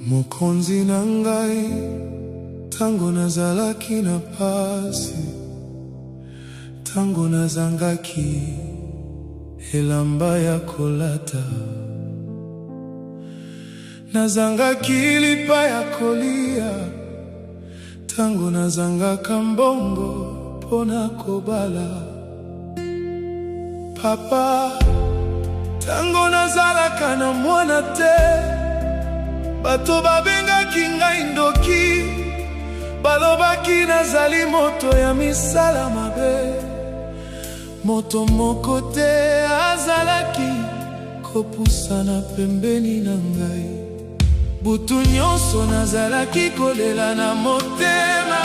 Mokonzi na ngai, tango nazalaki na pasi, tango nazangaki elamba ya kolata, nazangaki lipa ya kolia, tango nazangaka mbongo mpo na kobala. Papa, tango nazalaka na mwana te, bato babengaki ngai ndoki, balobaki nazali moto ya misala mabe. Moto moko te azalaki kopusana pembeni na ngai. Butu nyonso nazalaki kolela na motema,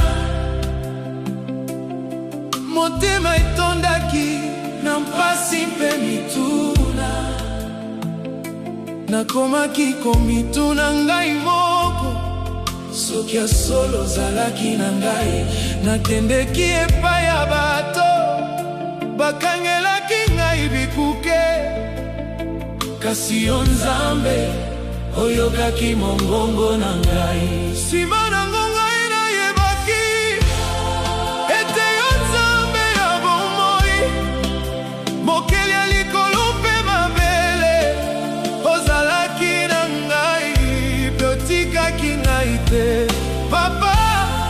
motema etondaki na mpasi mpe mituna. Nakomaki komituna ngai moko soki ya solo ozalaki na ngai. Nakendeki epai ya bato bakangelaki ngai bikuke, kasi yo Nzambe oyokaki mongongo na ngai. Nsima na ngonga nayebaki ete yo Nzambe ya bomoi, mokeli ya likolo mpe mabele, ozalaki na ngai mpe otikaki ngai te. Papa,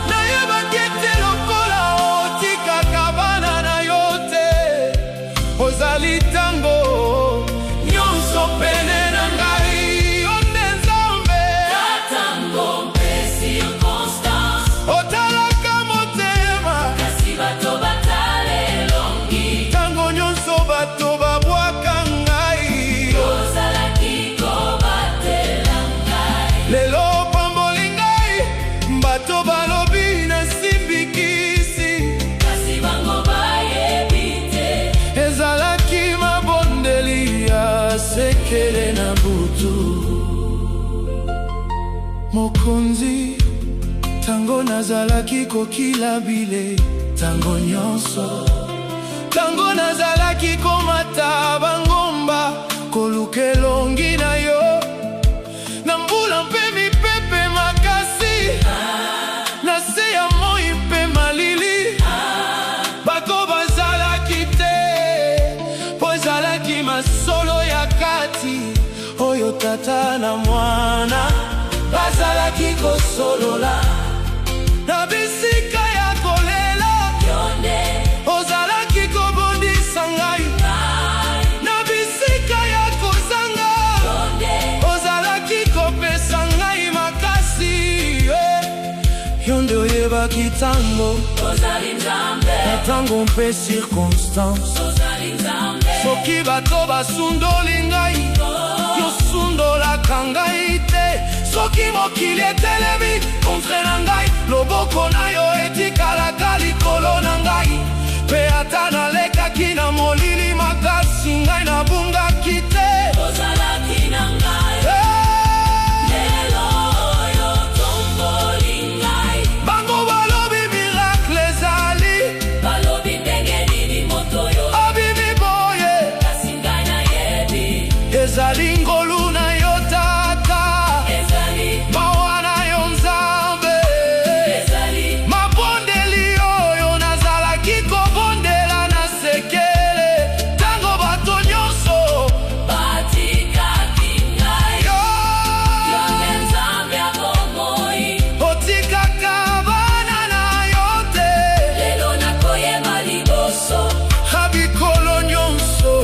nayebaki ete lokola otikaka bana na yo te, ozali ntango nyonso pene na ngai. Yo nde Nzambe, Tango mpe circonstance, otalaka motema, kasi bato batala elongi. Ntango nyonso bato babwaka ngai, Ozalaki kobatela ngai. Lelo opamboli ngai, bato balobi nasimbi kisi, kasi bango bayebi te. Ezalaki mabondeli ya sekele na butu. Mokonzi, ntango nazalaki kokila bilei ntango nyonso, ntango nazalaki komata bangomba koluka elongi na yo, na mbula mpe mipepe makasi, na se ya moi mpe malili, bato bazalaki te mpo ezalaki masolo ya kati oyo tata na mwana bazalaki kosolola. Na bisika ya kolela, Yo nde ozalaki kobondisa ngai. Ngai. Na bisika ya kozanga, Yo nde ozalaki kopesa ngai makasi, eh. Yo nde oyebaki ntango Ozali Nzambe. Na ntango mpe circonstance. Ozali Nzambe. Soki bato basundoli ngai, yosundolaka ngai te. Soki mokili etelemi contre na ngai, loboko na yo etikalaka likolo na ngai. Mpe ata nalekaki na molili makasi, ngai nabungaki te. Ozalaki na ngai. Hey! Lelo oyo tomboli ngai. Bango balobi miracle ezali. Balobi ndenge nini moto oyo abimi boye, kasi ngai nayebi. Ezali ngolu na yo, Tata, ezali mawa na yo, Nzambe, ezali mabondeli oyo nazalaki kobondela na sekele ntango bato nyonso batikaki ngai. Yo Yo nde Nzambe ya bomoi. Otikaka bana na yo te. Lelo nakoyeba liboso ya bikolo nyonso.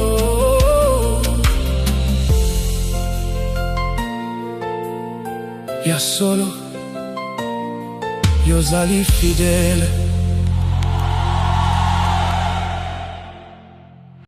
Ya solo, yozali fidèle.